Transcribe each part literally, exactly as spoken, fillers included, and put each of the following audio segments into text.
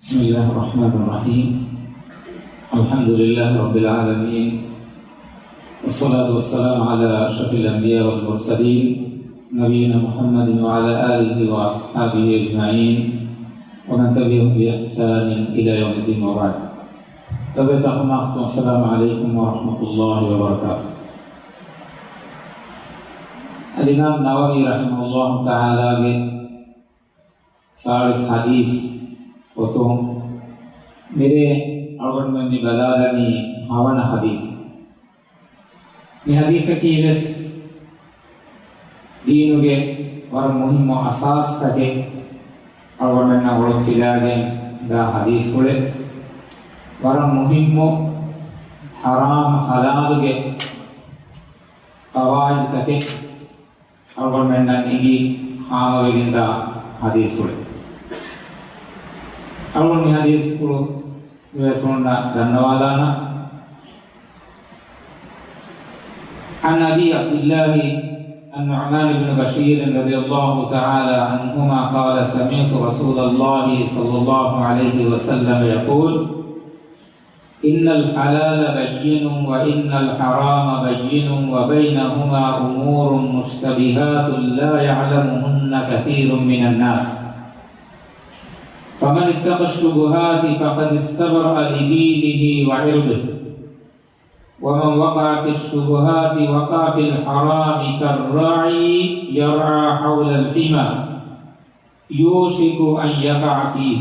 بسم الله الرحمن الرحيم. الحمد لله رب العالمين. والصلاة والسلام على أشرف الأنبياء والمرسلين، نبينا محمد وعلى آله وأصحابه أجمعين، ومن تبعهم بإحسان إلى يوم الدين، وبعد. السلام عليكم ورحمة الله وبركاته. އަލްއިމާމް ނަވަވީ ރަޙިމަހުﷲ ތަޢާލާގެ ސާޅީސް ޙަދީޘް ފޮތުން މިރޭ އަޅުގަނޑުމެން މި ބަލާލަނީ ހަވަނަ ޙަދީޘް. މި ޙަދީޘަކީ ވެސް ދީނުގެ ވަރަށް މުހިއްމު އަސާސްތަކެއް، އަޅުގަނޑުމެންނަށް އޮޅުން ފިލާގެން ދާ ޙަދީޘްފުޅެއް، ވަރަށް މުހިއްމު ޙަރާމް ޙަލާލުގެ ޤަވާޢިދުތަކެއް، އަޅުގަނޑުމެންނަށް އެނގި ހާމަވެގެންދާ ޙަދީޘްފުޅެއް. އަޅުގަނޑު މި ޙަދީޘްފުޅު ބޭފުޅުންނަށް ދަންނަވާލާނަން. عن أبي عبد الله النعمان بن بشير رضي الله تعالى عنهما قال: سمعت رسول الله صلى الله عليه وسلم يقول: إن الحلال بين وإن الحرام بين وبينهما أمور مشتبهات لا يعلمهن كثير من الناس، فمن اتقى الشبهات فقد استبرأ لدينه وعرضه، ومن وقع في الشبهات وقع في الحرام كالراعي يرعى حول الحمى يوشك أن يقع فيه،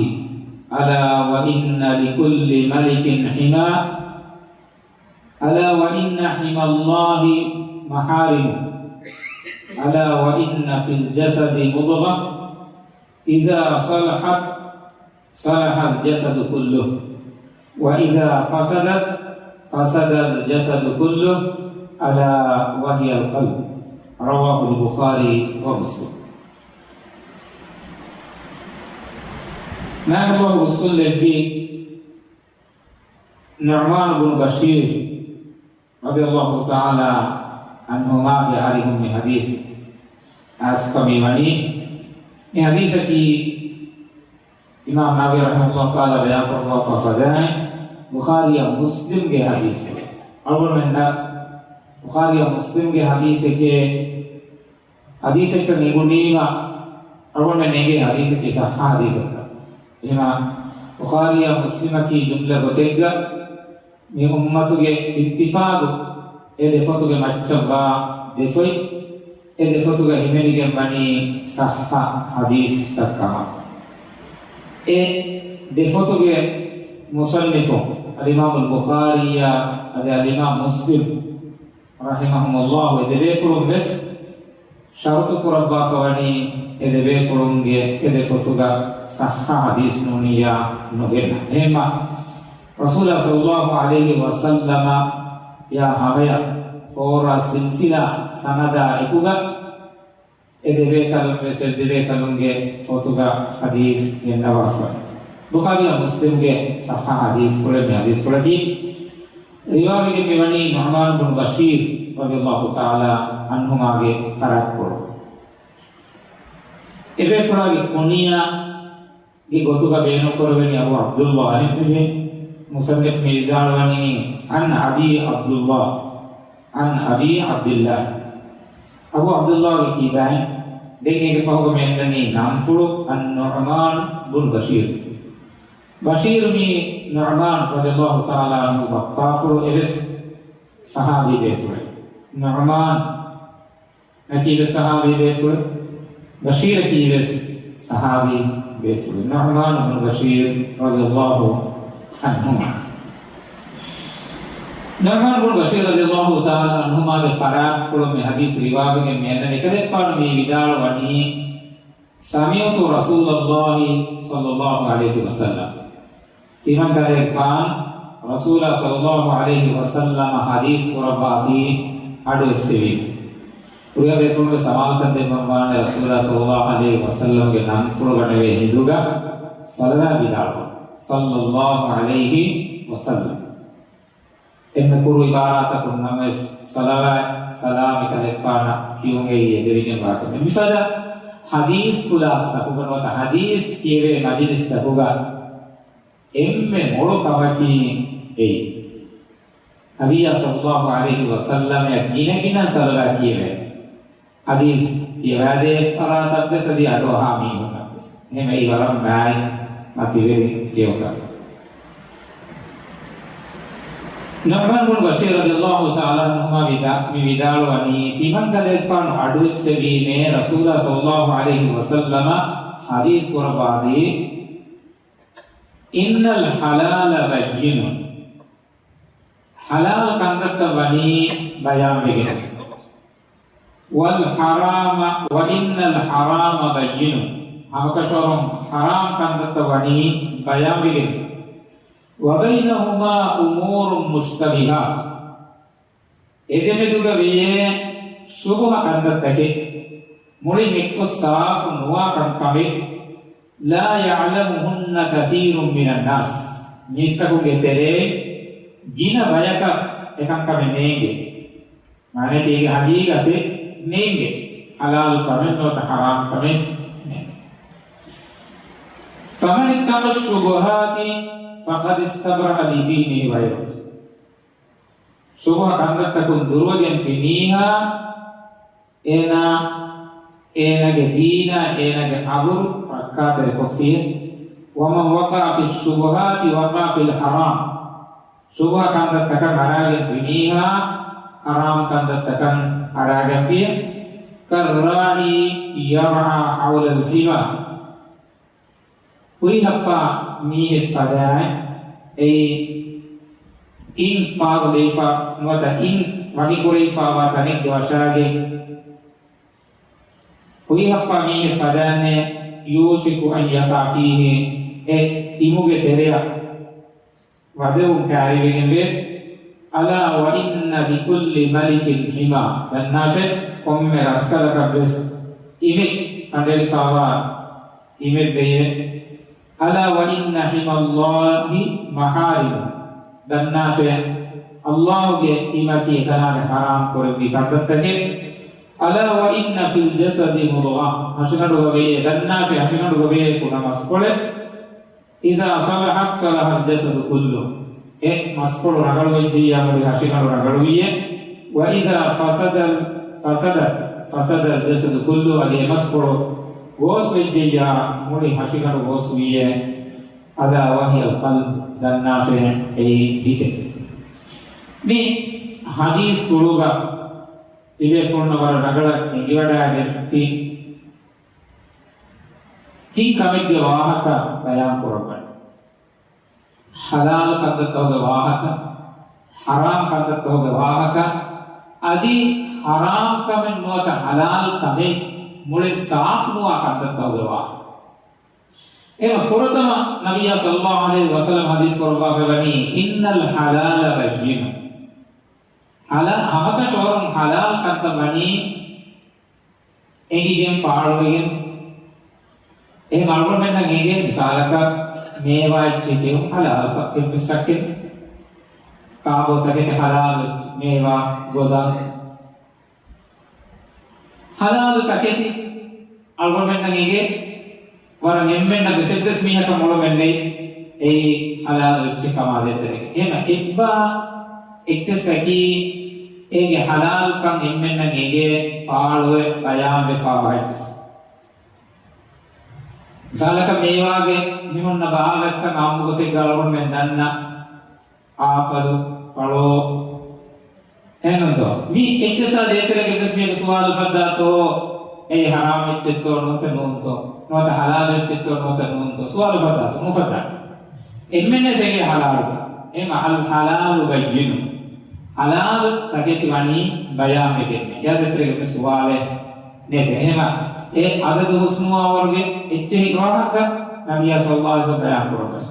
ألا وإن لكل ملك حمى، ألا وإن حمى الله محارمه، ألا وإن في الجسد مضغة إذا صلحت صلح الجسد كله، وإذا فسدت فسد الجسد كله، ألا وهي القلب. رواه البخاري ومسلم. މާތް ރުއްސުން ލެއްވި ނުޢުމާނު ބުނު ބަޝީރު ރަޟިޔަﷲ ތަޢާލާ ޢަންހުމާގެ އަރިހުން މި ޙަދީޘް އައިސްފަ މި ވަނީ. މި ޙަދީޘަކީ އިމާމް ނަވަވީ ރަޙިމަހުﷲ ތަޢާލާ ބަޔާންކުރައްވާފަ ފަދައިން، ބުޚާރީއާ މުސްލިމްގެ ޙަދީޘް. އަޅުގަނޑުމެންނަށް ބުޚާރީއާ މުސްލިމްގެ ޙަދީޘެކޭ، ޙަދީޘެއްކަން އެނގުނީމަ، އަޅުގަނޑުމެން އެނގޭ ޙަދީޘެކޭ ޞައްޙަ ޙަދީޘެއްކަން. އެހެމާ ބުޚާރީއާ މުސްލިމަކީ ޖުމްލަ ގޮތެއްގަ މި އުއްމަތުގެ އިއްތިފާގު އެ ދެފޮތުގެ މައްޗަށްވާ ދެފޮތް، އެ ދެފޮތުގަ ހިމެނިގެން ވަނީ ޞައްޙަ ޙަދީޘްތައްކަމަށް. އެ ދެފޮތުގެ މުޞައްނިފު އަލްއިމާމުލް ބުޚާރީއާ އަދި އަލްއިމާމް މުސްލިމް ރަޙިމަހުމުﷲ އެ ދެބޭފުޅުން ވެސް ޝަރުޠު ކުރައްވާފަ ވަނީ އެ ދެބޭފުޅުންގެ އެ ދެފޮތުގަ ޞައްޙަ ޙަދީޘް ނޫނިއްޔާ ނުގެންނަ. އެހެންމަ ރަސޫލާ ޞައްލަﷲ ޢަލައިހި ވަސައްލަމަ ޔާ ހަމަޔަށް ފޯރާ ސިލްސިލާ ސަނަދާ އެކުގަ އެ ދެބޭކަލުން ވެސް އެ ދެބޭކަލުންގެ ފޮތުގަ ޙަދީޘް ގެންނަވާފަ. ބުޚާރީއާ މުސްލިމްގެ ޞައްޙަ ޙަދީޘްފުޅެއް މި ޙަދީޘްފުޅަކީ. ރިވާވެގެން މިވަނީ ނުޢުމާން ބުނު ބަޝީރު ރަޟިޔަﷲ ތަޢާލާ ޢަންހުމާގެ ފަރާތްޕުޅު. އެބޭފުޅާގެ ކުނިޔާގެ ގޮތުގަ ބޭނުންކުރެވެނީ އަބޫ ޢަބްދުﷲ. އެހެންވެގެން މުޞައްނިފު މި ވިދާޅުވަނީ، عن أبي عبد الله، عن أبي عبد الله. އަބޫ ޢަބްދުﷲގެ ކީބާއިން. ދެން އޭގެ ފަހުގަ މި އަންނަނީ ނަންފުޅު، އައްނުޢުމާން ބުނު ބަޝީރު. ބަޝީރު މީ ނުޢުމާން ރަޟިޔަﷲ ތަޢާލާ ޢަންހު ބައްޕާފުޅު، އެވެސް ޞަޙާބީ ބޭފުޅެއް. ނުޢުމާން އަކީ ވެސް ޞަޙާބީ ބޭފުޅެއް، ބަޝީރަކީ ވެސް ޞަޙާބީ ބޭފުޅެއް. ނުޢުމާން ބުނު ބަޝީރު ރަޟިޔަﷲ ޢަންހުމާ. ނުޢުމާން ބުނު ބަޝީރު ރަޟިޔަﷲ ތަޢާލާ ޢަންހުމާގެ ފަރާތްޕުޅުން މި ޙަދީޘް ރިވާވެގެން މި އަންނަނީ، އެކަލޭގެފާނު މި ވިދާޅުވަނީ، سمعت رسول الله صلى الله عليه وسلم. ތިމަން ކަލޭގެފާނު ރަސޫލާ ޞައްލަﷲ ޢަލައިހި ވަސައްލަމަ ޙަދީޘް ކުރައްވާތީ އަޑުއެއްސެވީމަ. ކުރިއަށް ބޭފުޅުންގެ ސަމާލުކަން ދެއްވަންވާނެ، ރަސޫލާ ޞައްލަﷲ ޢަލައިހި ވަސައްލަމަގެ ނަންފުޅު ގަނެވޭ ހިނދުގަ ޞަލަވާތް ވިދާޅުވަން. ޞައްލަﷲ ޢަލައިހި ވަސައްލަމް. އެންމެ ކުރު ޢިބާރާތަކުން ނަމަވެސް، ޞަލަވާތް ސަލާމް ކަލޭގެފާނަށް ކިޔުން އެއީ އެދެވިގެންވާ ކަމެއް. މިފަދަ ޙަދީޘް ޚުލާޞާތަކުގަ ނުވަތަ ޙަދީޘް ކިޔެވޭ މަޖިލިސްތަކުގަ އެންމެ މޮޅު ކަމަކީ އެއީ. ނަބިއްޔާ ޞައްލައްލާހު ޢަލައިހި ވަސައްލަމަށް ގިނަގިނަ ސަލަވާތް ކިޔެވޭ. ޙަދީޘް ކިޔަވާދޭ ފަރާތަށްވެސް އަދި އަޑުއަހާ މީހުންނަށްވެސް. އެހެން އެއީ ވަރަށް މާތް މަތިވެރި ކެޔޮކަށް. ނުޢުމާން ބުނު ބަޝީރު ރަޟިޔައްލާހު ތަޢާލާ ޢަންހުމާ ވިދާ-، މި ވިދާޅުވަނީ، ތިމަން ކަލޭގެފާނު އަޑުއެއްސެވީމޭ ރަސޫލާ ޞައްލައްލާހު ޢަލައިހި ވަސައްލަމަ ޙަދީޘް ކުރައްވާދީ، إن الحلال بين، ޙަލާލު ކަންތައްތައް ވަނީ ބަޔާންވެގެން. والحرام، وإن الحرام بين، ހަމަކަށަވަރުން ޙަރާމް ކަންތައްތައް ވަނީ ބަޔާންވެގެން. وبينهما أمور مشتبهات، އެދެމެދުގަ ވެޔޭ ޝުބުހަ ކަންތައްތަކެއް، މުޅިން އެއްކޮށް ސާފު ނުވާ ކަންކަމެއް. لا يعلمهن كثير من الناس، މީސްތަކުންގެ ތެރޭ ގިނަ ބަޔަކަށް އެކަންކަމެއް ނޭނގޭ. މާނައަކީ އޭގެ ހަގީގަތެއް ނޭނގޭ، ޙަލާލު ކަމެއް ނުވަތަ ޙަރާމް ކަމެއް ނޭނގޭ. فمن اتقى الشبهات فقد استبرأ لدينه وعرضه. ޝުބުހަ ކަންތައްތަކުން ދުރުވެގެންފި މީހާ، އޭނާ، އޭނާގެ ދީނާ، އޭނާގެ އަބުރު ރައްކާތެރިކޮށްފިއޭ. ومن وقع في الشبهات وقع في الحرام. ޝުބުހަ ކަންތައްތަކަށް އަރާގެންފި މީހާ، ޙަރާމް ކަންތައްތަކަށް އަރާގެންފިއޭ. كالراعي يرعى حول الحمى. ހުއިހައްޕާ މީހެއް ފަދައިން، އެއީ އިން ފާރުލެވިފަ ނުވަތަ އިން ވަކިކުރެވިފައިވާ ތަނެއްގެ ވަށާގެން ހުއިހައްޕާ މީހެއް ފަދައިންނޭ، يوشك أن يقع فيه، އެ އިމުގެ ތެރެއަށް ވަދެވުން ކައިރިވެގެންވޭ. ألا وإن لكل ملك حمى، ދަންނާށޭ، ކޮންމެ ރަސްކަލަކަށްވެސް އިމެއް، ކަނޑައެޅިފައިވާ އިމެއްވެޔޭ. ألا وإن حمى الله محارمه، ދަންނާށޭ، ﷲ ގެ އިމަކީ އެތަނާގެ ޙަރާމް ކުރެއްވި ކަންތައްތަކެއް. ألا وإن في الجسد مضغة، ހަށިގަނޑުގަ ވެޔޭ، ދަންނާށޭ، ހަށިގަނޑުގަ ވެޔޭ ކުޑަ މަސްކޮޅެއް. إذا صلحت صلح الجسد كله، އެ މަސްކޮޅު ރަނގަޅުވެއްޖެއްޔާ މުޅި ހަށިގަނޑު ރަނގަޅުވިއޭ. وإذا فسد، فسدت، فسد الجسد كله، އަދި އެ މަސްކޮޅު ގޯސްވެއްޖެއްޔާ މުޅި ހަށިގަނޑު ގޯސްވިއޭ. ألا وهي القلب، ދަންނާށޭ، އެއީ ހިތެއް. މި ޙަދީޘްފުޅުގަ ތިބޭފުޅުންނަށް ވަރަށް ރަނގަޅަށް އެނގިވަޑައިގެންފި ތިން ކަމެއްގެ ވާހަކަ ބަޔާން ކުރައްވަން. ޙަލާލު ކަންތައްތަކުގެ ވާހަކަ، ޙަރާމް ކަންތައްތަކުގެ ވާހަކަ، އަދި ޙަރާމް ކަމެއް ނުވަތަ ޙަލާލު ކަމެއް މުޅި ސާފު ނުވާ ކަންތައްތަކުގެ ވާހަކަ. އެހެން ފުރަތަމަ ނަބިއްޔާ ޞައްލައްލާހު ޢަލައިހި ވަސައްލަމަ ޙަދީޘް ކުރައްވާފައިވަނީ، إن الحلال بين. ޙަލާ-، ހަމަކަށަވަރުން ޙަލާލު ކަންތައް ވަނީ އެނގިގެން ފާޅުވެގެން. އެހެން އަޅުގަނޑުމެންނަށް އެނގޭ މިސާލަކަށް މޭވާ އެއްޗެއް ކެއުން ޙަލާލު ކަ-، އެއްވެސް ޝައްކެއް ނެތް. ކާބޯ ތަކެތި ޙަލާލު އެއްޗެއް، މޭވާ ގޮދަން ޙަލާލު ތަކެތި އަޅުގަނޑުމެންނަށް އެނގޭ. ވަރަށް އެންމެންނަށް ވެސް އެއްވެސް މީހަކަށް މޮޅުމެއް ނެތް އެއީ ޙަލާލު އެއްޗެއް ކަމާ ދޭތެރޭގަ. އެހެން އެއްބާ އެއްޗެއްސަކީ އޭގެ ޙަލާލުކަން އެންމެންނަށް އެނގޭ ފާޅުވެ ބަޔާންވެފާވާ އެއްޗެއްސެއް. މިސާލަކަށް މޭވާގެ މި ހުންނަ ބާވަތްތައް އާއްމުގޮތެއްގަ އަޅުގަނޑުމެން ދަންނަ އާފަލު، ފަޅޯ، އެހެންނޫންތޯ؟ މި އެއްޗެއްސާ ދޭތެރޭގަ އެއްވެސް މީހަކު ސުވާލު އުފައްދާތޯ؟ އެއީ ޙަރާމް އެއްޗެއްތޯ ނުވަތަ ނޫންތޯ؟ ނުވަތަ ޙަލާލު އެއްޗެއްތޯ ނުވަތަ ނޫންތޯ؟ ސުވާލު އުފައްދާތޯ؟ ނުއުފައްދާނެ. އެންމެންވެސް އެނގޭ ޙަލާލު. އެހެން الحلال بين. ޙަލާލު ތަކެތި ވަނީ ބަޔާންވެގެން. އެއާ ދޭތެރޭގަ އެއްވެސް ސުވާލެއް ނެތޭ. އެހެންވީމަ އެ ޢަދަދު ހުސްނުވާވަރުގެ އެއްޗެހި ވާހަކަ ނަބިއްޔާ ޞައްލައްލާހު ޢަލައިހި ވަސައްލަމަ ބަޔާން ކުރައްވަނީ.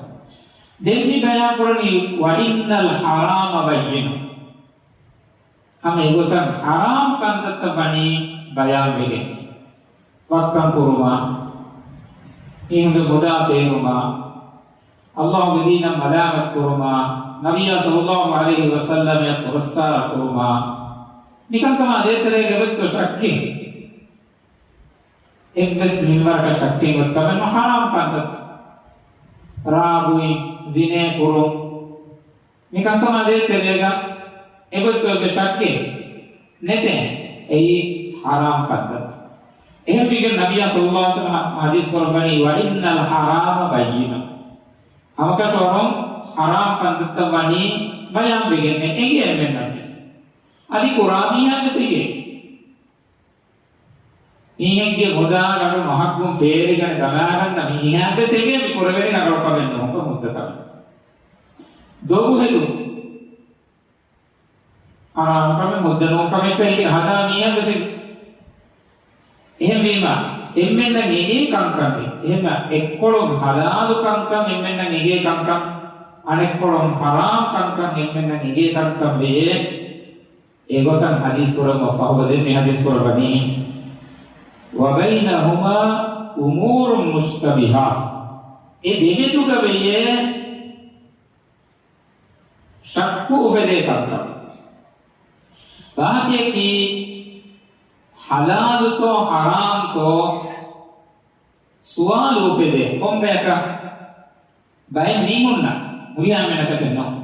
ދެން މި ބަޔާން ކުރަނީ، وإن الحرام بين. ހަމަ އެގޮތަށް ޙަރާމް ކަންތައްތައް ވަނީ ބަޔާންވެގެން. ވައްކަން ކުރުމާ، މީހުންގެ މުދާ ފޭރުމާ، ﷲ ގެ ދީނަށް މަލާމަތް ކުރުމާ، ނަބިއްޔާ ޞައްލައްލާހު ޢަލައިހި ވަސައްލަމައަށް ފުރައްސާރަ ކުރުމާ، މިކަންކަމާ ދޭތެރޭގަ އެބައޮތްތޯ ޝައްކެއް؟ އެއްވެސް މިންވަރަކަށް ޝައްކެއް އޮތް ކަމެއް ނޫން، ޙަރާމް ކަންތައްތައް. ރާގުއިން، ޒިނޭ ކުރުން، މި ކަންކަމާ ދޭތެރޭގަ އެގޮތްތޯ އެއްވެސް ޝައްކެއް ނެތޭ. އެއީ ޙަރާމް ކަންތައްތައް. އެހެންވީގެން ނަބިއްޔާ ޞައްލައްލާހު ޢަލައިހި ވަސައްލަމަ ޙަދީޘް ކުރައްވަނީ، "وَإِنَّ الْحَرَامَ بَيِّنٌ." ހަމަކަށަވަރުން ޙަރާމް ކަންތައްތައް ވަނީ ބަޔާންވެގެން އެނގޭ އެންމެންނަށްވެސް. އަދި ކުރާ މީހާވެސް އެނގޭ. މީހެއްގެ މުދާ ގަނޑު މަހަށް ގުން ފޭރިގަނެ ދަމާގަންނަ މީހާވެސް އެނގޭ މި ކުރެވެނީ ރަނގަޅު ކަމެއް ނޫންކަން، ހުއްދަ ކަމެއް. ދޮގު ހެދުން ހަރާމް ކަމެއް، ހުއްދަ ނޫން ކަމެއްކަން އެނގޭ ހަދާ މީހާވެސް އެނގޭ. އެހެންވީމަ، އެންމެންނަށް އެނގޭ ކަންކަން ވެ. އެހެންމަ އެއްކޮޅުން ޙަލާލު ކަންކަން އެންމެންނަށް އެނގޭ ކަންކަން، އަނެއްކޮޅުން ޙަރާމް ކަންކަން އެންމެންނަށް އެނގޭ ކަންކަން ވެޔޭ. އެގޮތަށް ޙަދީޘް ކުރަމުން ފަހުގަ ދެން މި ޙަދީޘް ކުރައްވަނީ، "وَبَيْنَهُمَا أُمُورٌ مُشْتَبِهَاتٌ." އެ ދެމެދުގަ ވެޔޭ ޝައްކު އުފެދޭ ކަންކަން. ވާހަކަޔަކީ، ޙަލާލުތޯ ޙަރާމްތޯ ސުވާލު އުފެދޭ. ކޮންބަޔަކަށް ބައެއް މީހުންނަށް، ހުރިހާ އެންމެންނަކަށެއް ނޫން،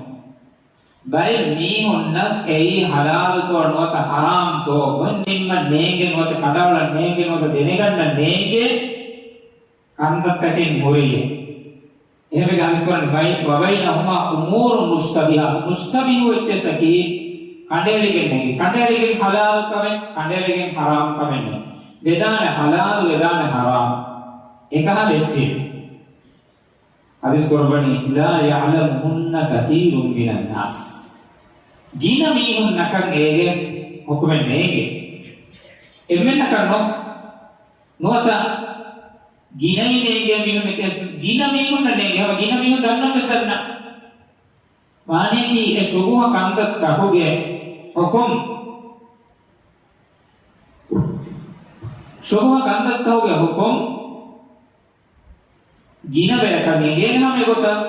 ބައެއް މީހުންނަށް އެއީ ޙަލާލުތޯ ނުވަތަ ޙަރާމްތޯ ބުނެން ނިންމަން ނޭނގެ، ނުވަތަ ކަނޑައަޅަން ނޭނގެ، ނުވަތަ ދެނެގަންނަން ނޭނގޭ ކަންތައްތަކެއް ހުރި. އެހެންވެގެން ޙަދީޘް ކުރަނީ، ބައި-، "وَبَيْنَهُمَا أُمُورٌ مُشْتَبِهَاتٌ." މުޝްތަބިހު އެއްޗެއްސަކީ ކަނޑައެޅިގެން ނޭނގެ، ކަނޑައެޅިގެން ޙަލާލު ކަމެއް، ކަނޑައެޅިގެން ޙަރާމް ކަމެއް ނޭނގެ، ވެދާނެ ޙަލާލު، ވެދާނެ ޙަރާމް، އެކަހަލަ އެއްޗެއް. ޙަދީޘް ކުރައްވަނީ، "لَا يَعْلَمُهُنَّ كَثِيرٌ مِنَ النَّاسِ." ގިނަ މީހުންނަކަށް އޭގެ ޙުކުމެއް ނޭނގެ. އެންމެންނަކަށް ނޫން. ނުވަތަ ގިނައިން ނޭނގޭ މީހުންނެކޭ، ގިނަ މީހުންނަށް ނޭނގޭ، ހަމަ ގިނަ މީހުން ދަންނަން ވެސް ދަންނަ. މާނަޔަކީ އެ ޝުބުހަ ކަންތައްތަކުގެ ޙުކުމް، ޝުބުހަ ކަންތައްތަކުގެ ޙުކުމް ގިނަ ބަޔަކަށް ނޭނގޭނެ ހަމަ އެގޮތަށް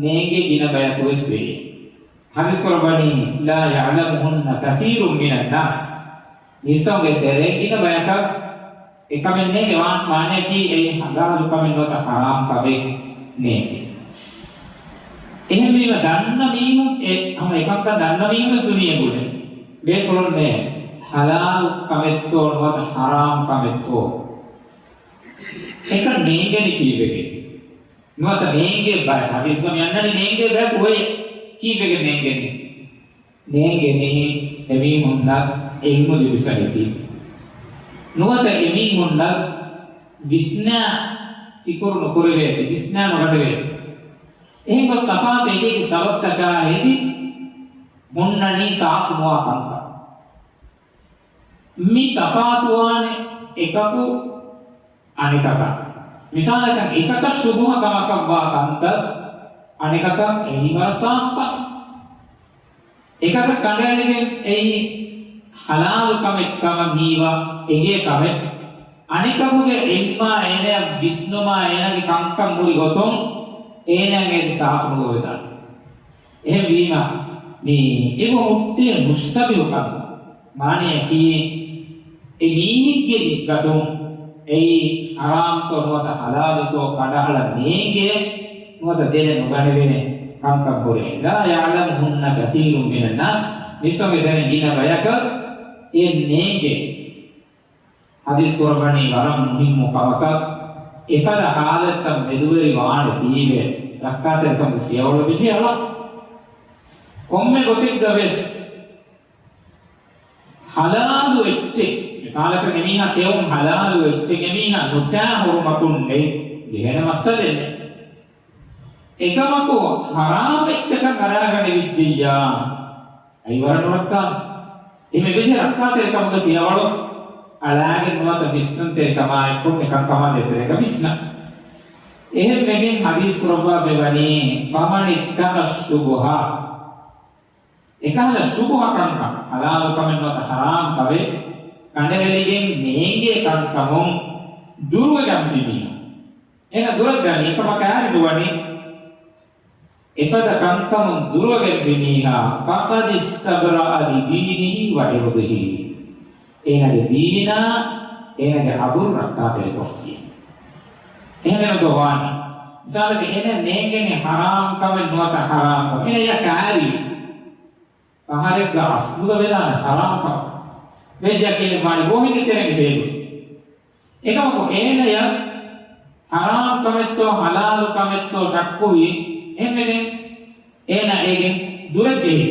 ނޭނގޭ ގިނަ ބަޔަކު ވެސް ވެއޭ. ޙަދީޘް ކުރައްވަނީ، "لَا يَعْلَمُهُنَّ كَثِيرٌ مِنَ النَّاسِ." މީސްތަކުންގެ ތެރޭ ގިނަ ބަޔަކަށް އެކަމެއް ނޭނގެ، ވާ-، މާނަޔަކީ އެއީ ޙަލާލު ކަމެއް ނުވަތަ ޙަރާމް ކަމެއް ނޭނގެ. އެހެންވީމަ ދަންނަ މީހުން އެ-، ހަމަ އެކަންކަން ދަންނަ މީހުން ވެސް ދުނިޔެ ގުޅޭ. ބޭފުޅުންނޭ ޙަލާލު ކަމެއްތޯ ނުވަތަ ޙަރާމް ކަމެއްތޯ އެކަން ނޭނގެނީ ކީއްވެގެން؟ ނުވަތަ ނޭނގޭ ބަޔަކު، ޙަދީޘްގަ މި އަންނަނީ ނޭނގޭ ބަޔަކު އޮތް ކީއްވެގެން ނޭނގެނީ؟ ނޭނގެނީ އެމީހުންނަށް ޢިލްމު ލިބިފަ ނެތި. ނުވަތަ އެމީހުންނަށް ވިސްނާ ފިކުރު ނުކުރެވޭތި، ވިސްނާ ނުގަނެވޭތި. އެހެން ގޮސް ތަފާތު އެކި އެކި ސަބަބުތަކާ ހެދި ހުންނަނީ ސާފު ނުވާ ކަންކަން. މި ތަފާތުވާނެ އެކަކު އަނެކަކަށް. މިސާލަކަށް، އެކަކަށް ޝުބުހަ ކަމަކަށްވާ ކަންތައް އަނެކަކަށް އެހީވަރަށް ސާފުކަން. އެކަކަށް ކަނޑައެޅިގެން އެއީ ޙަލާލު ކަމެއް ކަމަށް ހީވާ އެނގޭ ކަމެއް. އަނެކަކުގެ ޢިލްމާ އޭނަޔަށް ވިސްނުމާ އޭނަގެ ކަންކަން ހުރި ގޮތުން އޭނައަށް އޭތި ސާފު ނުގޮވެދާނެ. އެހެންވީމަ، މި އެބަ ހުއްޓޭ މުޝްތަބިހު ކަންކަން. މާނަޔަކީ، އެ މީހެއްގެ ނިސްބަތުން އެއީ ޙަރާމްތޯ ނުވަތަ ޙަލާލުތޯ ކަނޑައަޅަން ނޭނގޭ، ނުވަތަ ދެނެ ނުގަނެވޭނެ ކަންކަން ހުރޭ. لَا يَعْلَمُهُنَّ كَثِيرٌ مِنَ النَّاسِ. މިސްތަކުންގެ ތެރެއިން ގިނަ ބަޔަކަށް އެ ނޭނގޭ. ޙަދީޘް ކުރައްވަނީ ވަރަށް މުހިއްމު ކަމަކަށް، އެފަދަ ޙާލަތްތައް މެދުވެރި ވާނެތީވެ، ރައްކާތެރިކަމުގެ ފިޔަވަޅު ބެޖިއަޅާ. ކޮންމެ ގޮތެއްގަ ވެސް ޙަލާލު އެއްޗެއް، މިސާލަކަށް އެމީހާ ކެއުން ޙަލާލު އެއްޗެއް، އެމީހާ ނުކާ ހުރުމަކުން ނެތް ޖެހޭނެ މައްސަލައެއް ނެތް. އެކަމަކު ޙަރާމް އެއްޗަކަށް އަރާގަނެވިއްޖެއްޔާ، އައި ވަރަށް ނުރައްކާނެ. އެހެން އެބަޖެހޭ ރައްކާތެރިކަމުގެ ފިޔަވަޅު އަޅާގެން ނުވަތަ ވިސްނުންތެރިކަމާއެކު އެކަންކަމާ ދޭތެރޭގަ ވިސްނަން. އެހެންވެގެން ޙަދީޘް ކުރައްވާފައިވަނީ، فَمَنِ اتَّقَى الشُّبُهَاتِ. އެކަހަލަ ޝުބުހަ ކަންކަން، ޙަލާލު ކަމެއް ނުވަތަ ޙަރާމް ކަމެއް ކަނޑައެޅިގެން ނޭނގޭ ކަންކަމުން ދުރުވެގަންފި މީހާ، އޭނަ ދުރަށް ދަނީ އެކަމަކާ އައި ނުވަނީ. އެފަދަ ކަންކަމުން ދުރުވެގެންފި މީހާ، فَقَدِ اسْتَبْرَأَ لِدِينِهِ وَعِرْضِهِ. އޭނަގެ ދީނާ، އޭނަގެ އަބުރު ރައްކާތެރިކޮށްފި. އެހެނެއްނުތޯ ވާނީ؟ މިސާލަކަށް އޭނަ ނޭނގެނީ ޙަރާމް ކަމެއް ނުވަތަ ޙަރާމް ކަމެއް. އޭނަ އެޔަށް ކާރި. ފަހަރެއްގަ އަސްލުގަ ވެދާނެ ޙަރާމް ކަމަކަށް. ވެއްޖެ ކިޔަނީ ވާނީ ބޯހެއްގެ ތެރެއިން ފޭބުނި. އެކަމަކު އޭނަޔަށް ޙަރާމް ކަމެއްތޯ ޙަލާލު ކަމެއްތޯ ޝައްކުވީ. އެހެންވެގެން އޭނަ އޭގެން ދުރަށް ޖެހި.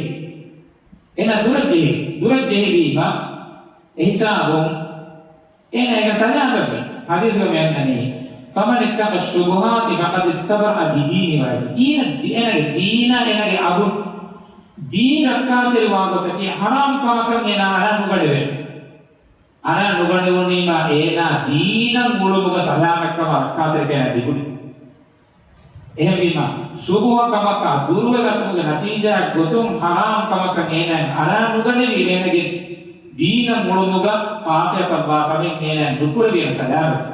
އޭނަ ދުރަށް ޖެހި. ދުރަށް ޖެހިލީމަ އެހިސާބުން އޭނަ އޭގަ ސަލާމަތްވި. ޙަދީޘްގަ މި އަންނަނީ، فمن اتقى الشبهات فقد استبرأ لدينه وعرضه. އޭނަ ދީ-، އޭނަގެ ދީނާ އޭނަގެ އަބުރު. ދީން ރައްކާތެރިވާ ގޮތަކީ ޙަރާމް ކަމަކަށް އޭނަ އަރާ ނުގަނެވޭ. އަރާ ނުގަނެވުނީމާ އޭނާ ދީނަށް އުޅުމުގަ ސަލާމަތްކަމާ ރައްކާތެރިކަން ލިބުނީ. އެހެންވީމާ، ޝުބުހަ ކަމަކާ ދުރުވެގަތުމުގެ ނަތީޖާއެއް ގޮތުން ޙަރާމް ކަމަކަށް އޭނާ އަރާ ނުގަނެވި އޭނަގެ ދީނަށް އުޅުމުގަ ފާފަޔަކަށްވާ ކަމެއް އޭނާ ނުކުރެވި އޭނަ ސަލާމަތް.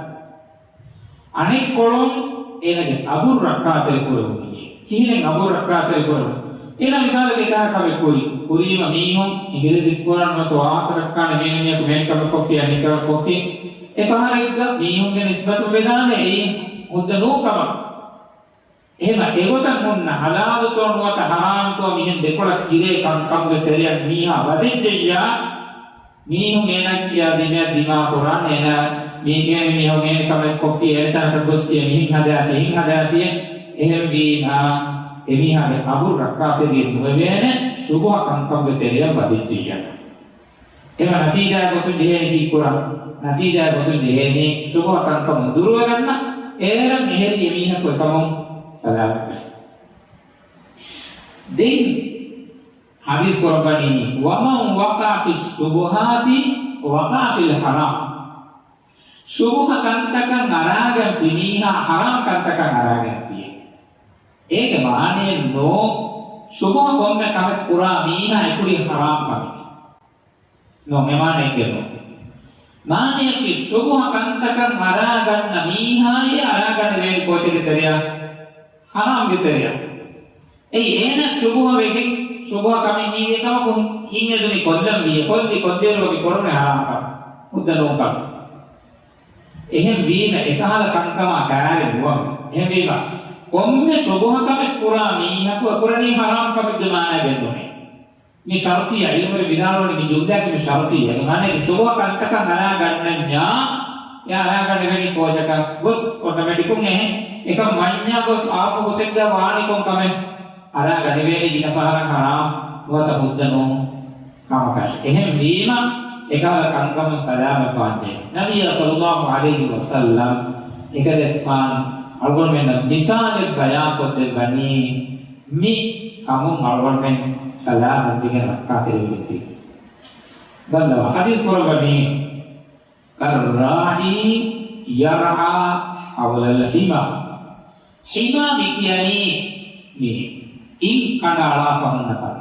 އަނެއްކޮޅުން އޭނަގެ އަބުރު ރައްކާތެރި ކުރެވުނީ. ކިހިނެއް އަބުރު ރައްކާތެރި ކުރެވުނީ؟ އޭނަ މިސާލަކަށް އެކަހަލަ ކަމެއް ކުރި. ކުރީމަ މީހުން އިނގިރޭސި ކުރާން ނުވަތަ ވާހަކަ ދައްކާނެ މޭނަމީހަކު މޭނި ކަމެއް ކޮށްފި އަނެއް ކަމެއް ކޮށްފި. އެ ފަހަރެއްގަ މީހުންގެ ނިސްބަތުން ވެދާނެ އެއީ ހުއްދަ ނޫން ކަމަކަށް. އެހެމަ އެގޮތަށް ހުންނަ ޙަލާލުތޯ ނުވަތަ ޙަރާމްތޯ މިހެން ދެކޮޅަށް ކިރޭ ކަންކަމުގެ ތެރެއަށް މީހާ ވަދެއްޖެއްޔާ، މީހުން އޭނާ ކިޔާ ދިމަޔަށް ދިމާ ކުރާން އޭނާ މީ-، މީ-، މީހުން އޭނި ކަމެއް ކޮށްފި އޭނި ތަނަކަށް ގޮސްފި މިހެން ހަދާފި ހިން ހަދާފި. އެހެންވީމާ، އެމީހާގެ އަބުރު ރައްކާތެރިއެއް ނުވެވޭނެ ޝުބުހަ ކަންކަމުގެ ތެރެއަށް ވަދެއްޖެއްޔާ. އެމަ ނަތީޖާ ގޮތުން ޖެހޭނީ ކީއްކުރަން؟ ނަތީޖާ ގޮތުން ޖެހޭނީ ޝުބުހަ ކަންކަމުން ދުރުވެގަންނަ އޭރަށް މިހެރީ އެމީހަކު އެކަމުން ސަލާމަތްވެފަ. ދެން ޙަދީޘް ކުރައްވަނީ، ومن وقع في الشبهات وقع في الحرام. ޝުބުހަ ކަންތަކަށް އަރާގަންފި މީހާ ޙަރާމް ކަންތަކަށް އަރާގަންފި. އޭގެ މާނައެއް ނޫން، ޝުބުހަ ކޮންމެ ކަމެއް ކުރާ މީހާ އެކުރީ ޙަރާމް ކަމެއް. ނޫން، އެ މާނައެއްގެ ނޫން. މާނައަކީ ޝުބުހަ ކަންތަކަށް އަރާގަންނަ މީހާއީ އަރާގަނެވޭނެ ކޯޗެއްގެ ތެރެއަށް؟ ޙަރާމްގެ ތެރެއަށް. އެއީ އޭނަ ޝުބުހަ ވެގެން، ޝުބުހަ ކަމެއް ހީވޭ ކަމަކު ހިންއެދުނީ ކޮށްލަން ވީ. ކޮށްލި ކޮށްލިއިރު ވަކި ކުރުނެ ޙަރާމް ކަމެއް. ހުއްދަ ނޫން ކަމެއް. އެހެން ވީމަ އެކަހަލަ ކަންކަމާ ކާރި ނުވަމެ. އެހެންވީމަ ކޮންމެ ޝުބުހަ ކަމެއް ކުރާ މީހަކު އެކުރަނީ ޙަރާމް ކަމެއްގެ މާނަ ގެންދުނޭ. މި ޝަރުޠިއްޔާ، ޢިލްމުވެރިން ވިދާޅުވަނީ މި ޖުމްލައަކީ މި ޝަރުޠިއްޔާ. އޭގެ މާނައަކީ ޝުބުހަ ކަންތަކަށް އަރާ ގަންނަންޏާ، އެ އަރާ ގަނެވެނީ ކޯޗަކަށް ގޮސް އޮޓޮމެޓިކުން އެހެން އެކަން ވަންޏާ ގޮސް އާއްމު ގޮތެއްގަ ވާނީ ކޮން ކަމެއް؟ އަރާ ގަނެވޭނީ ގިނަ ފަހަރަށް ޙަރާމް ނުވަތަ ހުއްދަ ނޫން ކަމަކަށް. އެހެން ވީމަ، އެކަހަލަ ކަންކަމުން ސަލާމަތްވާންޖެހޭ. ނަބިއްޔާ ޞައްލައްލާހު ޢަލައިހި ވަސައްލަމް އެކަލޭގެފާނު އަޅުގަނޑުމެންނަށް މިސާލެއް ބަޔާންކޮށްދެއްވަނީ. މި ކަމުން އަޅުގަނޑުމެން ސަލާމަތްވެގެން ރައްކާތެރިވެގެން ތިބި. ބައްލަވާ، ޙަދީޘް ކުރައްވަނީ، كالراعي يرعى حول الحمى. ޙިމާ މި ކިޔަނީ މި އިން ކަނޑައަޅާފަ ހުންނަ ތަން.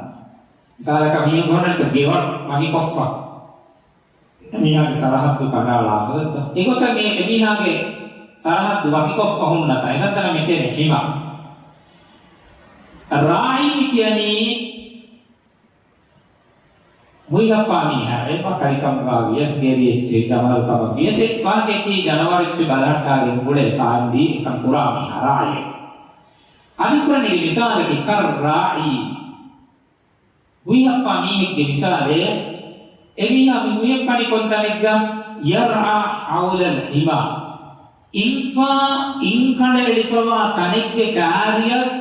މިސާލަކަށް މީހުން ގޮނޑަށް ގެވަރު ވަކިކޮށްފަ. އެމީހާގެ ސަރަޙައްދު ކަނޑައަޅާފަ ދެއްތޯ. އެގޮތަށް މި އެމީހާގެ ސަރަޙައްދު ވަކިކޮށްފަ ހުންނަ ތަން. އެތަން ތަނަށް މި ކިޔަނީ ޙިމާ. ރާޢީ މި ކިޔަނީ ހުއިހައްޕާ މީހާ، އެއް ބަކަރިކަމުގަ ވިޔަސް ގެރި އެއްޗެއް، ޖަމަލު ކަމަށް ވިޔަސް އެއް ބަހަކަކީ ޖަނަވަރު އެއްޗެއް ބަލަހައްޓާގެން އުޅޭ ކާންދީ އެކަން ކުރާ މީހާ ރާޢީ. ޙަދީޘް ކުރަނީގެ މިސާލަކީ كالراعي. ހުއިހައްޕާ މީހެއްގެ މިސާލެއް، އެމީހާ މި ހުއިހައްޕަނީ ކޮން ތަނެއްގަ؟ يرعى حول الحمى. އިންފާ، އިން ކަނޑައެޅިފަވާ ތަނެއްގެ ކާރިއަށް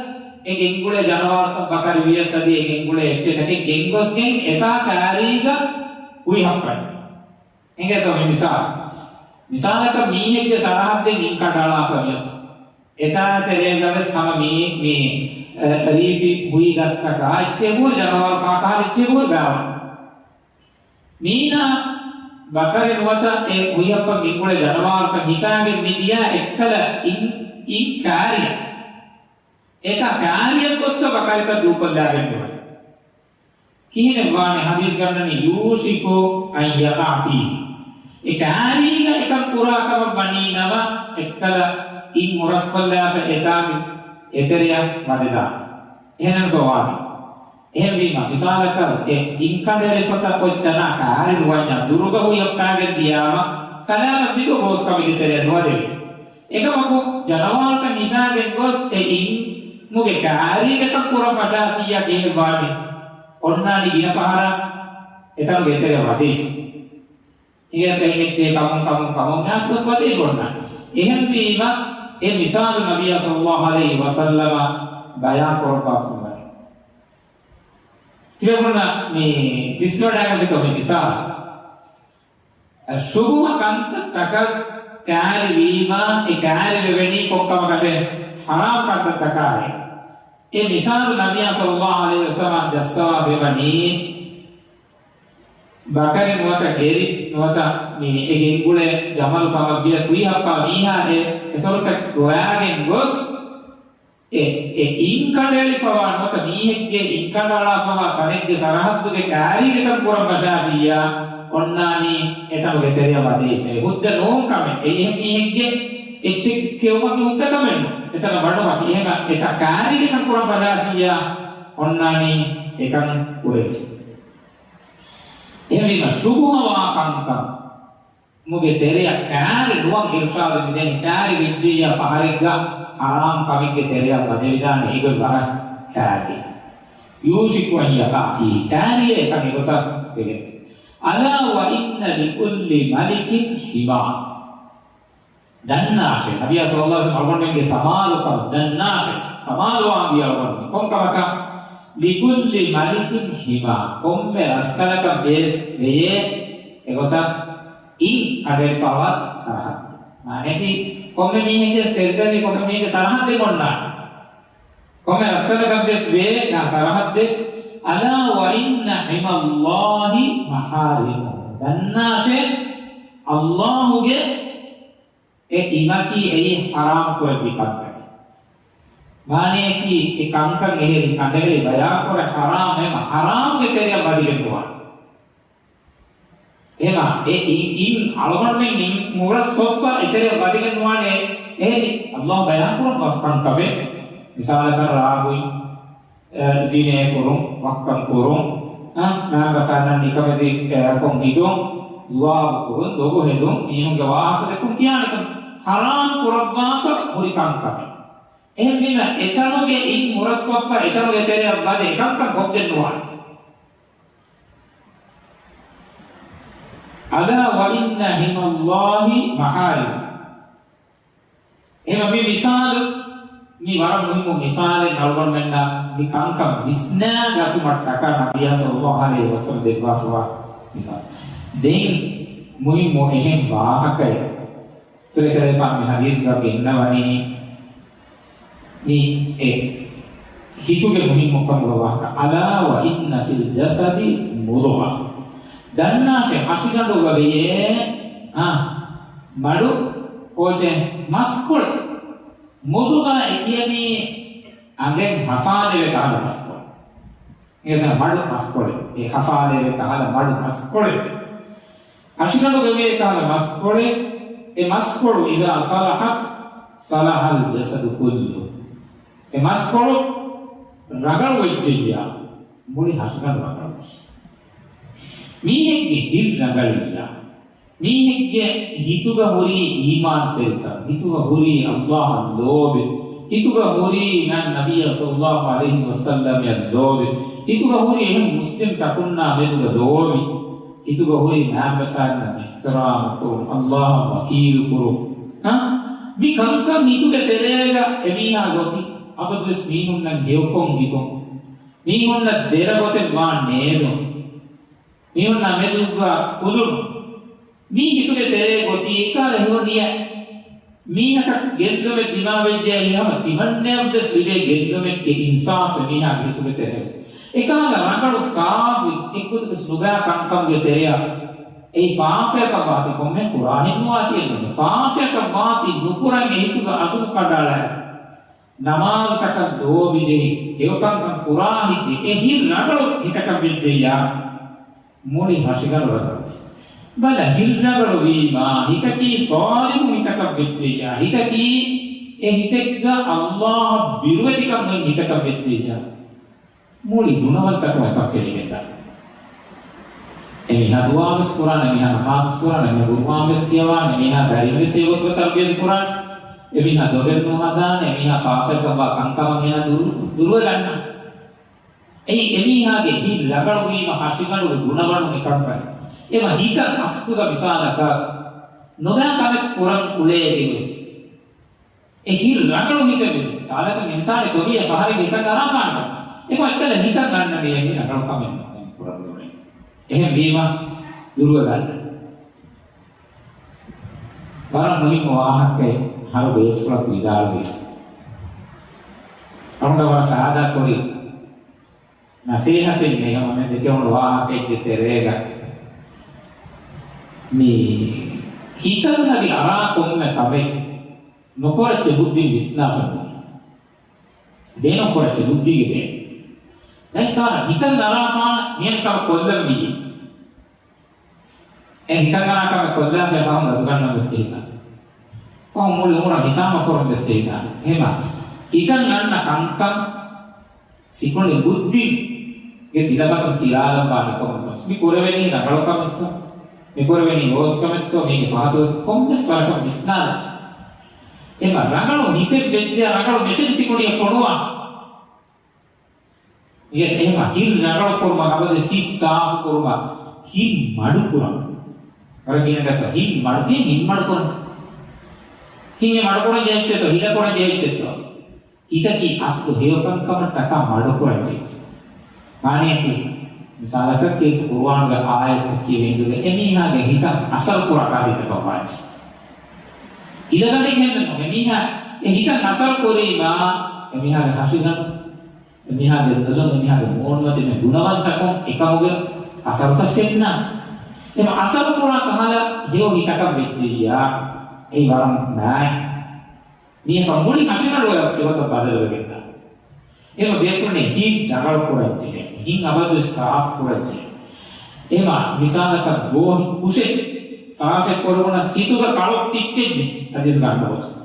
އެ ގެންގުޅޭ ޖަނަވާރުތައް ބަކަރި ވިޔަސް އަދި އެ ގެންގުޅޭ އެއްޗެއް ތަކެއް ގެންގޮސްގެން އެތާ ކާރީގަ ހުއިހައްޕަނީ. އެނގޭތޯ މި މިސާލު؟ މިސާލަކަށް މީހެއްގެ ސަރަހައްދެއް އިން ކަނޑައަޅާފަ ވިޔަސް، އެތާ ތެރޭގަވެސް ހަމަ މީ، މީ، އެ، ރީތި ހުއި ގަސްތަކާ އެއްޗެއް ހުރި ޖަނަވާރު ކާކާ އެއްޗެއް ހުރި ބާވަން. މީނާ ބަކަރި ނުވަތަ އެ ހުއިހައްޕަން ގެންގުޅޭ ޖަނަވާރުތައް ހިފާގެން މި ދިޔަ އެއްކަލަ އިން، އިން ކާރިއަށް. އެތާ ކާރިއަށް ގޮއްސަ ބަކަރިތައް ދޫކޮށްލާގެން ނުވަތަ. ކިހިނެއް ވާނެ ޙަދީޘް ގަންނަނީ يوشك أن يقع فيه. އެ ކާރީގަ އެކަން ކުރާ ކަމަށް ވަނީ ނަމަ، އެއްކަލަ އިން ހުރަސްކޮށްލާފަ އެތާ އެތެރެއަށް ވަދެދާނެ. އެހެނެއްނުތޯ ވާނީ؟ އެހެންވީމަ، މިސާލަކަށް އެ އިން ކަނޑައެޅިފަތަ އޮތް ތަނާ ކާރި ނުވަންޏާ ދުރުގަ ހުއިހައްޕާގެން ދިޔާމަ، ސަލާމަތް ވިދޯ ގޯސް ކަމެއްގެ ތެރެއަށް ނުވަދެވޭ. އެކަމަކު، ޖަނަވާރުތައް ހިފާގެން ގޮސް އެ އިންމުގެ ކާރީގެ ކަން ކުރަން ފަށާފިއްޔާ ކިހިނެއް ވާނީ؟ އޮންނާނީ ގިނަ ފަހަރަށް އެތަނުގެ އެތެރެއަށް ވަދެފި. އިނގޭތަ އެހެން އެއްޗެއް ކަމުން ކަމުން ކަމުން އައިސް ގޮސް ވަދެފި އޮންނާނީ. އެހެންވީމަ، އެ މިސާލު ނަބިއްޔާ ޞައްލައްލާހު ޢަލައިހި ވަސައްލަމަ ބަޔާން ކުރައްވާފައިވަނީ. ތިބޭފުޅުންނަށް މި ވިސްނުވަޑައިގަތްތޯ މި މިސާލު؟ ޝުބުހަ ކަންތައްތަކަށް ކާރިވީމަ، އެ ކާރިވެވެނީ ކޮންކަމަކަށެއް؟ ޙަރާމް ކަންތައްތަކާއި. އެ މިސާލު ނަބިއްޔާ ޞައްލައްލާހު ޢަލައިހި ވަސައްލަމަ ޖައްސަވާފައިވަނީ، ބަކަރި ނުވަތަ ގެރި ނުވަތަ މި އެ ގެންގުޅޭ ޖަމަލު ކަމަށް ވިޔަސް ހުއިހައްޕާ މީހާ އެ، އެ ސޮރުތައް ގޮވާގެން ގޮސް، އެ، އެ އިން ކަނޑައެޅިފަވާ ނުވަތަ މީހެއްގެ އިން ކަނޑައަޅާފަވާ ތަނެއްގެ ސަރަހައްދުގެ ކާރީގެ ކަން ކުރަން ފަށާފިއްޔާ، އޮންނާނީ އެތަނުގެ ތެރެއަށް ވަދެފަ. ހުއްދަ ނޫން ކަމެއް. އެ އެހެން މީހެއްގެ އެއްޗެއް ކެއުމަކީ ހުއްދަ ކަމެއް ނޫން. އެތަނަށް ވަޑުމަކީ. އެހެން އެތައް ކާރީގެ ކަން ކުރަން ފަށާފިއްޔާ، އޮންނާނީ އެކަން ކުރެވިފަ. އެހެންވީމަ ޝުބުހަވާ ކަންކަން މުގެ ތެރެއަށް ކާރި ނުވަން އިރުޝާދު މިދެނީ، ކާރި ވެއްޖެއްޔާ ފަހަރެއްގަ ޙަރާމް ކަމެއްގެ ތެރެއަށް ވަދެވިދާނެ އެގޮތް ވަރަށް ކާރި. يوشك أن يقع فيه، ކާރިއޭ އެކަން އެގޮތަށް ވެގެން. ألا وإن لكل ملك حمى. ދަންނާށޭ، ނަބިއްޔާ ޞައްލައްލާހު ޢަލައިހި ވަސައްލަމަ އަޅުގަނޑުމެންގެ ސަމާލުކަމަށް، ދަންނާށޭ، ސަމާލުވާންވީ އަޅުގަނޑުމެން. ކޮންކަމަކަށް؟ لكل ملك حمى، ކޮންމެ ރަސްކަލަކަށް ވެސް ވެޔޭ އެގޮތަށް އިން ކަނޑައެޅިފަވާ ސަރަހައްދެއް. މާނައަކީ، ކޮންމެ މީހެއްގެ ޓެރިޓަރީ، ކޮންމެ މީހެއްގެ ސަރަހައްދެއް އޮންނާނެ. ކޮންމެ ރަސްކަލަކަށް ވެސް ވޭ އެ ސަރަހައްދެއް. ألا وإن حمى الله محارمه. ދަންނާށޭ، ﷲ ގެ އެ އިމަކީ އެއީ ޙަރާމް ކުރެއްވި ކަންތަކެއް. މާނައަކީ އެ ކަންކަން އެހެރީ ކަނޑައެޅި ބަޔާންކުރެ ޙަރާމް އެމަ ޙަރާމްގެ ތެރެއަށް ވަދެގެން ނުވާނެ. އެމަ އެ އިން، އިން އަޅުގަނޑުމެން އިން މުރަސްކޮށްފަ އެތެރެއަށް ވަދެގެން ނުވާނެ. އެހެރީ ﷲ ބަޔާންކުރަން ކަންކަމެއް. މިސާލަކަށް ރާގުއިން، އެ، ޒިނޭ ކުރުން، ވައްކަން ކުރުން، އަ، މާބަސާނަން ނިކަމެތި، އެ، ކޮން ހިތުން، ޒުވާބު ކުރުން، ދޮގު ހެދުން، މީހުންގެ ވާހަކަ ދެއްކުން ކިޔާނެކަން ޙަރާމް ކުރައްވާފަ ހުރި ކަންކަމެއް. އެހެންވީމަ އެތަނުގެ އިން މުރަސްކޮށްފަ އެތަނުގެ ތެރެއަށް ވަދެ އެކަންކަން ކޮށްގެން ނުވާނެ. ألا وإن حمى الله محارمه. އެހެންވީމަ މި މިސާލު، މި ވަރަށް މުހިއްމު މިސާލެއް އަޅުގަނޑުމެންނަށް މި ކަންކަން ވިސްނާ ގަތުމަށްޓަކާ ނަބިއްޔާ ޞައްލައްލާހު ޢަލައިހި ވަސައްލަމަ ދެއްވާފަވާ މިސާލު. ދެން މުހިއްމު އެހެން ވާހަކައެއް ތުރެކެރޭފާނު މި ޙަދީޘްގަ ގެންނަވަނީ މި އެ ހިތުގެ މުހިއްމުކަމުގެ ވާހަކަ. ألا وإن في الجسد مضغة. ދަންނާށޭ، ހަށިގަނޑުގަ ވެޔޭ، އާ، މަޑު ކޯޗެއް މަސްކޮޅެއް. މުޟުޣާ އެ ކިޔަނީ އަނގެއް ހަފާލެވޭ ކަހަލަ މަސްކޮޅެއް. އޭތަ މަޑު މަސްކޮޅެއް. އެ ހަފާލެވޭ ކަހަލަ މަޑު މަސްކޮޅެއް. ހަށިގަނޑުގަ ވޭ ކަހަލަ މަސްކޮޅެއް. އެ މަސްކޮޅު إذا صلحت صلح الجسد كله. އެ މަސްކޮޅު ރަނގަޅު ވެއްޖެއްޔާ، މުޅި ހަށިގަނޑު ރަނގަޅު. މީހެއްގެ ހިތް ރަނގަޅިއްޔާ، މީހެއްގެ ހިތުގަ ހުރީ އީމާންތެރިކަން، ހިތުގަ ހުރީ ﷲ އަށް ލޯބި، ހިތުގަ ހުރީ މާތް ނަބިއްޔާ ޞައްލައްލާހު ޢަލައިހި ވަސައްލަމަށް ލޯބި، ހިތުގަ ހުރީ އެހެން މުސްލިމް ތަކުންނާ މެދުގަ ލޯބި، ހިތުގަ ހުރީ މާތް ބަސާރަންނަށް އިޙްތިރާމު ކުރުން، ﷲ އަށް ވަކީލު ކުރުން. ހަ؟ މި ކަންކަން ހިތުގެ ތެރޭގަ އެމީހާ ގޮތީ އަބަދުވެސް މީހުންނަށް ހެޔޮކޮށް ހިތުން، މީހުންނަށް ދެރަ ގޮތެއް ވާން ނޭދުން. މީހުންނާ މެދުގަ ކުލުނު. މީ ހިތުގެ ތެރޭ ގޮތީ އެކާލަ ހެޔޮ ނިޔަ. މީހަކަށް ގެއްލުމެއް ދިމާވެއްޖެ ހަމަ ތިމަންނައަށްވެސް ލިބޭ ގެއްލުމެއްގެ އިންސާފެއް މީހާގެ ހިތުގެ ތެރޭ ގޮތީ. އެކާލަ ރަނގަޅު ސާފު އެއްގޮތަކަސް ނުބާ ކަންކަމުގެ ތެރެއަށް އެއީ ފާފަޔަކަށް ވާތީ ކޮންމެ ކުރާހެއް ނުވާތީ އެއްނު. ފާފަޔަކަށް ވާތީ ނުކުރަން އެ ހިތުގަ އަޒުމް ކަނޑައަޅާ. ނަމާދުތަކަށް ލޯބި ޖެހި، ހެޔޮކަންކަން ކުރާ ހިތެއް، އެ ހިތް ރަނގަޅު ހިތަކަށް ވެއްޖެއްޔާ، މުޅި ހަށިގަނޑު ރަނގަޅު. ބަލަ، ހިތް ރަނގަޅު ވީމާ، ހިތަކީ ޞާލިޙު ހިތަކަށް ވެއްޖެއްޔާ، ހިތަކީ އެ ހިތެއްގަ ﷲ އަށް ބިރުވެތިކަން އޮތް ހިތަކަށް ވެއްޖެއްޔާ، މުޅި ގުނަވަންތަކަމަށް އެކަން ފެނިގެންދާ. އެމީހާ ދުޢާވެސް ކުރާނެ، އެމީހާ ނަމާދުވެސް ކުރާނެ، އެމީހާ ޤުރުއާންވެސް ކިޔަވާނެ، އެމީހާ ދަރިންވެސް އެގޮތުގަ ތަރުބިޔަތު ކުރާނެ. އެމީހާ ދޮގެއް ނުހަދާނެ، އެމީހާ ފާފައަކަށްވާ ކަންކަމަށް އޭނަ ދުރު-، ދުރުވެލަންނަ. އެއީ އެމީހާގެ ހިތް ރަނގަޅުވީމަ ހަށިގަނޑުގެ ގުނަވަނު އެކަންކަން. އެމަ ހިތަށް އަސްލުގަ މިސާލަކަށް ނުބައި ކަމެއް ކުރަން އުޅޭ އެއްވެސް. އެ ހިތް ރަނގަޅު ހިތެއް ވެ. މިސާލަކަށް އިންސާނެއް ތޮބީއަށް ފަހަރެއްގެ ހިތަށް އަރާފާނެ. އެކަމަ އެކަލަ ހިތަށް އަންނަނީ އެ ރަނގަޅު ކަމެއް ނޫން ކުރަން އުޅޭ. އެހެން ވީމަ ދުރުވެލަން. ވަރަށް މުހިއްމު ވާހަކައެއް ހަރު ބޭފުޅަކު ވިދާޅުވި. އަޅުގަނޑަށް ވަރަށް ސާދާ ކުރި ނަސޭހަތެއް ނޭނގެ ދެކެވުނު ވާހަކައެއްގެ ތެރޭގަ މި ހިތަށް އަދި އަރާ ކޮންމެ ކަމެއް ނުކުރައްޗެ ބުއްދިން ވިސްނާފަ ނޫނީ. ބޭނުން ކުރައްޗެ ބުއްދީގެ ބޭނުން. ދައްސާ ހިތަށް އަރާފާނަ މިއަން ކަމަށް ކޮށްލަން ވީ. އެ ހިތަށް އަރާ ކަމެއް ކޮށްލާފައި ފަހުން ގަދަގަންނަން ވެސް ހިތަށް. ފަހުން މުޅި އުމުރަށް ހިތާމަ ކުރަން ވެސް ހިތަށް. އެހެމަ ހިތަށް އަންނަ ކަންކަން ސިކުނޑި ބުއްދިގެ ތިލަފަތުން ކިޔާލަން ބާނެ ކޮންމެ ގޮސް. މި ކުރެވެނީ ރަނގަޅު ކަމެއްތޯ؟ މި ކުރެވެނީ ރޯސް ކަމެއްތޯ؟ މީގެ ފަހަތު ކޮންމެސް ވަރަކަށް ވިސްނާލަން. އެމަ ރަނގަޅު ހިތެއް ވެއްޖެ ރަނގަޅު މެސެޖް ސިކުނޑިއަށް ފޮނުވާ. އެހެމަ ހިތް ރަނގަޅު ކުރުމަށް އަބަދު ހިތް ސާފު ކުރުމަށް ހިތް މަޑު ކުރަން. ވަރަށް ގިނަ ދައްކަ ހިތް މަޑު، ހިތް މަޑު ކުރަން. ހިތް މަޑު ކުރަން ޖެހިއްޖެތޯ، ހިލަ ކުރަން ޖެހިއްޖެތޯ. ހިތަކީ އަސްލު ހެޔޮކަންކަމަށްޓަކާ މަޑުކުރަން ޖެހިއްޖެ. މާނައަކީ، މިސާލަކަށް ކީރިތި ޤުރުއާނުގެ އާޔަތަކީ މިއިނދުގެ އެމީހާގެ ހިތަށް އަސަރު ކުރާ ކާރިތަކަށް ވާންޖެ. ހިލަގަނޑެއް ހެންނެއްނު. އެމީހާ އެ ހިތަށް އަސަރު ކުރީމާ، އެމީހާގެ ހަށިގަނޑު، އެމީހާގެ ދުލުން، އެމީހާގެ މޫނުމަތިން ގުނަވަންތަކުން އެކަމުގެ އަސަރުތައް ފެންނާނެ. އެމަ އަސަރު ކުރާ ކަހަލަ ހެޔޮ ހިތަކަށް ވެއްޖެއްޔާ، އެއީ ވަރަށް މާތް. މީހަކަށް މުޅި ހަށިގަނޑު އެގޮތަށް ބަދަލުވެގެންދާ. އެމަ ބޭފުޅުން ހިތް ރަނގަޅު ކުރައްޖެ، ހިތް އަބަދު ސާފު ކުރައްޖެ. އެމަ މިސާލަކަށް ގޯ ކުށެއް ސާފެއް ކުރުމުނަސް ހިތުގަ ކަޅު ތިއްބެއްޖެ ހަދީސްގަ އަންނަ ގޮތަށް.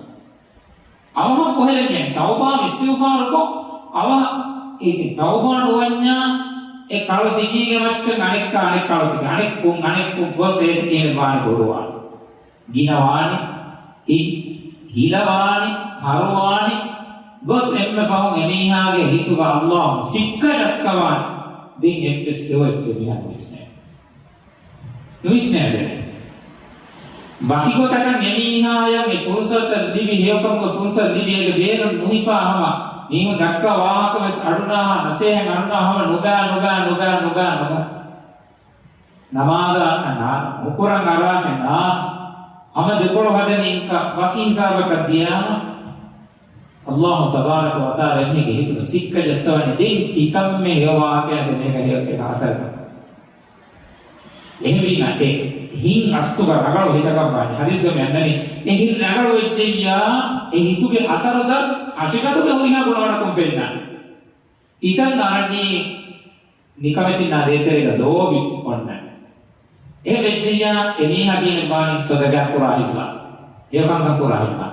އަވަހަށް ފޮހެލެން ތައުބާ އިސްތިޣުފާރުކޮށް، އަވަހަށް އެ ތައުބާ ނުވަންޏާ، އެ ކަޅު ތިކީގެ މައްޗަށް އަނެއްކާ އަނެއް ކަޅު ތިކީ، އަނެއް ކުށް އަނެއް ކުށް ގޮސް އޭތި ކިހިނެއް ވާނެ ބޮޑުވާނެ. ގިނަވާނެ، ހިތް ހިލަވާނެ، ހަރުވާނެ، ގޮސް އެންމެ ފަހުން އެމީހާގެ ހިތުގަ އައްލާހު ސިއްކަ ޖައްސަވާނެ. ދެން އެއްވެސް ހެޔޮ އެއްޗެއް މީހާ ނުވިސްނޭ. ނުވިސްނޭ ދެނެ. ވަކި ގޮތަކަށް އެމީހާޔަށް އެ ފުރުސަތަށް ލިބި، ހެޔޮކަމުގެ ފުރުސަތަށް ލިބި، އޭގެ ބޭނުން ނުހިފާ ހަމަ މީހުން ދައްކާ ވާހަކަ ވެސް އަޑުނާހާ، ނަސޭހަތް އަޑުނާ ހަމަ ނުބާ، ނުބާ، ނުބާ، ނުބާ، ނުބާ. ނަމާދަށް އަންނަ ނާ، ނުކުރަން އަރާފަ ނާ، ހަމަ ދެކޮޅު ހަދަނީ ވަކި ހިސާބަކަށް ދިޔާމަ، އައްލާހު ތަބާރަކަ ވަތަޢާލާ އެމީހެއްގެ ހިތުގަ ސިއްކަ ޖައްސަވަނީ ދެން ކިތަންމެ ހެޔޮ ވާހަކައެއް އެމީހެއްގެ ހެޔޮ އެކަ އަސަރު. އެހެންވީމަ އެ ހިތް އަސްލުގަ ރަނގަޅު ހިތަކަށް ވާނީ. ހަދީސްގަ މި އަންނަނީ އެ ހިތް ރަނގަޅު ވެއްޖެއްޔާ އެ ހިތުގެ އަސަރުތައް ހަށިގަނޑުގެ ހުރިހާ ގުނަވަނަކުން ފެންނާނެ. ހިތަށް އަރަނީ ނިކަމެތިންނާ ދޭތެރޭގަ ލޯބި އޮންނަން. އެހެން ވެއްޖެއްޔާ އެމީހާ ކިހިނެއް ވާނީ ސަދަގާ ކުރާ ހިތްވާ، ހެޔޮކަންކަން ކުރާ ހިތްވާ.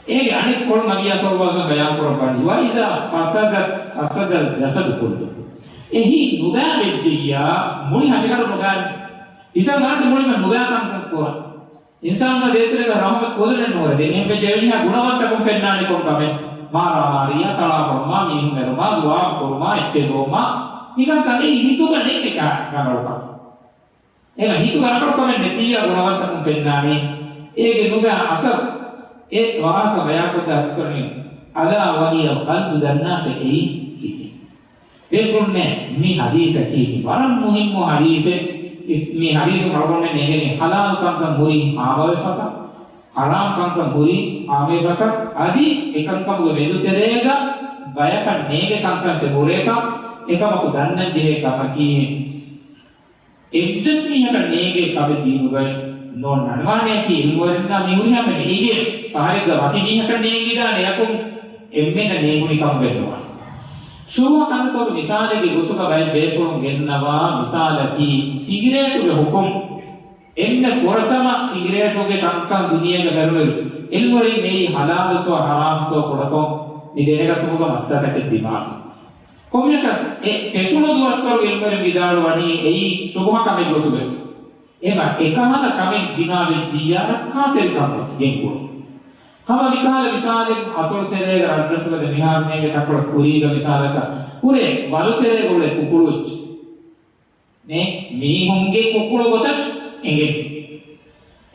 އޭގެ އަނެއް ކޮޅު ނަބިއްޔާ ޞައްލައްލާހު ޢަލައިހި ވަސައްލަމަ ބަޔާން ކުރައްވަނީ، وإذا فسدت فسد الجسد كله. އެ ހިތް ނުބާ ވެއްޖެއްޔާ މުޅި ހަށިގަނޑު ނުބާނެ. ހިތަށް އަރަނީ މުޅިން ނުބާ ކަންކަން ކުރަން. އިންސާނުންނަށް ދޭތެރޭގަ ރަހުމަތް ކުދިނެއް ނުވެ. ދެން އެހެން ވެއްޖެއްޔާ އެމީހާ ގުނަވަންތަކުން ފެންނާނެ ކޮން ކަމެއް؟ މާރާމާރީއާ، ތަޅާފޮޅުމާ، މީހުން މެރުމާ، ޒުވާބު ކުރުމާ، އެއްޗެއް ބޮއްވުމާ، މިކަންކަން އެއީ ހިތުގަ ނެތް އެކަ ރަނގަޅުކަން. އެހެން ހިތުގަ ރަނގަޅުކަމެއް ނެތިއްޔާ ގުނަވަންތަކުން ފެންނާނީ. އޭގެ ނުބާ އަސަރު، އެ ވާހަކަ ބަޔާންކޮށްދޭ ޙަދީޘްފުޅުން، ألا وهي القلب، ދަންނާށޭ އެއީ ހިތޭ. ބޭފުޅުންނޭ، މި ޙަދީޘަކީ މި ވަރަށް މުހިއްމު ޙަދީޘެއް. އިސް-، މި ޙަދީޘުން އަޅުގަނޑުމެން ނޭނގެނީ ޙަލާލު ކަންކަން ހުރީ ހާމަވެފަކަށް، ޙަރާމް ކަންކަން ހުރީ ހާމަވެފަކަށް، އަދި އެކަންކަމުގެ މެދުތެރޭގަ ބަޔަކަށް ނޭނގޭ ކަންކަން ސެބަހުރޭކަން. އެކަމަކު ދަންނަން ޖެހޭ ކަމަކީ، އެއްވެސް މީހަކަށް ނޭނގޭ ކަމެއް ދީނުގައި ނޯންނާނެ. މާނައަކީ ޢިލްމުވެރިންނާ މި ހުރިހާ މީހުން އެނގޭ ފަހަރެއްގަ ވަކި މީހަކަށް ނޭނގިދާނެ އެއަކުން އެންމެންނަށް ނޭނގުނި ކަމުގައެއް ނުވާނެ. ޝުބުހަ ކަންތައްތަކުގެ މިސާލެއްގެ ގޮތުގަ ބައެއް ބޭފުޅުން ގެންނަވާ މިސާލަކީ ސިގިރޭޓުގެ ޙުކުމް. އެންމެ ފުރަތަމަ ސިގިރޭޓުގެ ކަންކަން ދުނިޔޭގަ ފެނުނުއިރު، ޢިލްމުވެރިން އެއީ ޙަލާލުތޯ ޙަރާމްތޯ ކުޑަކޮށް މި ދެނެގަތުމުގަ މައްސަލަތަކެއް ދިމާވި. ކޮންމެއަކަސް އެ ފެށުނު ދުވަސްވަރު ޢިލްމުވެރިން ވިދާޅުވަނީ އެއީ ޝުބުހަ ކަމެއް ގޮތުގައި. އެމަ އެކަހަލަ ކަމެއް ދިމާވެއްޖިއްޔާ ރައްކާތެރިކަން ގޮތުގައި ގެންގުޅުން. ހަމަ މިކަހަލަ މިސާލެއް، އަތޮޅު ތެރޭގަ ރަށްރަށުގަ ދެ މިހާރު ނޭނގެ ތަންކޮޅެއް ކުރީގަ މިސާލަކަށް ހުރޭ ވަލު ތެރޭގަ އުޅޭ ކުކުޅު އެއްޗެއް. ނޭ، މީހުންގެ ކުކުޅު ގޮތަށް އެނގޭ.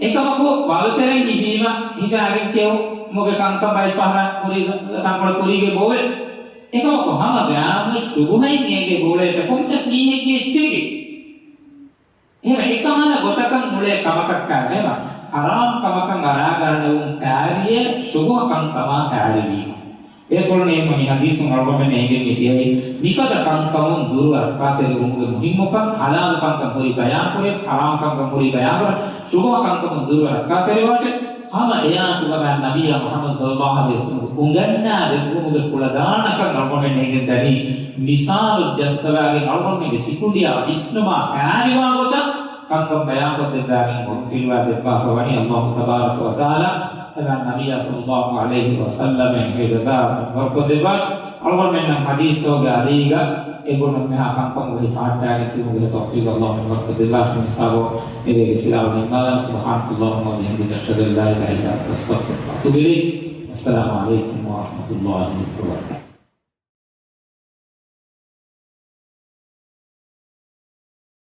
އެކަމަކު ވަލު ތެރެއިން ހިފީމަ ހިފާގެން ކެއުމުގެ ކަންކަން ބައެއް ފަހަރަށް ކުރީ، ތަންކޮޅެއް ކުރީގެ ބޯވޭ. އެކަމަކު ހަމަ ގާމު ޝުބުހައިން ނޭނގެ ބޯޅައެއް ކޮންމެސް މީހެއްގެ އެއްޗެއްގެ. އެހެން އެކަހަލަ ގޮތަކަށް އުޅޭ ކަމަކަށް ކާރި، އެހެން ހަރާމް ކަމަކަށް އަރާގަނެވުން ކާރިއެއް ޝުބުހަ ކަންކަމާ ކާރިވީމަ. އެފުޅުން އެހެން މި ޙަދީޘުން އަޅުގަނޑުމެން އެނގެން މި ތިޔައީ، މިފަދަ ކަންކަމުން ދުރުވަރަށް ކާތެރިވުމުގެ މުހިންމުކަން، ޙަލާލު ކަންކަން ހުރި ބަޔާން ކުރެވި، ޙަރާމް ކަންކަން ހުރި ބަޔާން ކުރެވި، ޝުބުހަ ކަންކަމުން ދުރުވަރަށް ކާތެރިވާށޭ. ހަމަ އެއާއެކުގަ ނަބިއްޔާ މުޙައްމަދު ޞައްލައްލާހު ޢަލައިހި ވަސައްލަމަ އުނގަންނާ ދެއްވުމުގެ ކުޅަދާނަކަން އަޅުގަނޑުމެން އެނގެން ދަނީ، މިސާލު ޖައްސަވާގެން އަޅުގަނޑުމެންގެ ސިކުނޑިއާ ވިސްނުމާ ކާރިވާ ގޮތަށް ކަންކަން ބަޔާންކޮށްދެއްވާގެން މޮޅު ފިލުވާ ދެއްވާފަ ވަނީ. އައްލާހު ތަބާރަކަ ވަތަޢާލާ އެމާ ނަބިއްޔާ ޞައްލައްލާހު ޢަލައިހި ވަސައްލަމަށް ހެޔޮ ޖަޒާއަށް މިންވަރުކޮށްދެއްވާށި. އަޅުގަނޑުމެންނަށް ޙަދީޘްތަކުގެ އަލީގަ އެގޮތަށް މިހާ ކަންކަމުގައި ފަހައްޓާގެން ތިބުމުގެ ތައުފީޤު އައްލާހު މިންވަރުކޮށްދެއްވާށި. މިސާބޯ އެވެގެ ފިލާވަ ނިންމާލަން. سبحانك اللهم وبحمدك، أشهد أن لا إله إلا أنت، أستغفرك وأتوب إليك. السلام عليكم ورحمة الله وبركاته.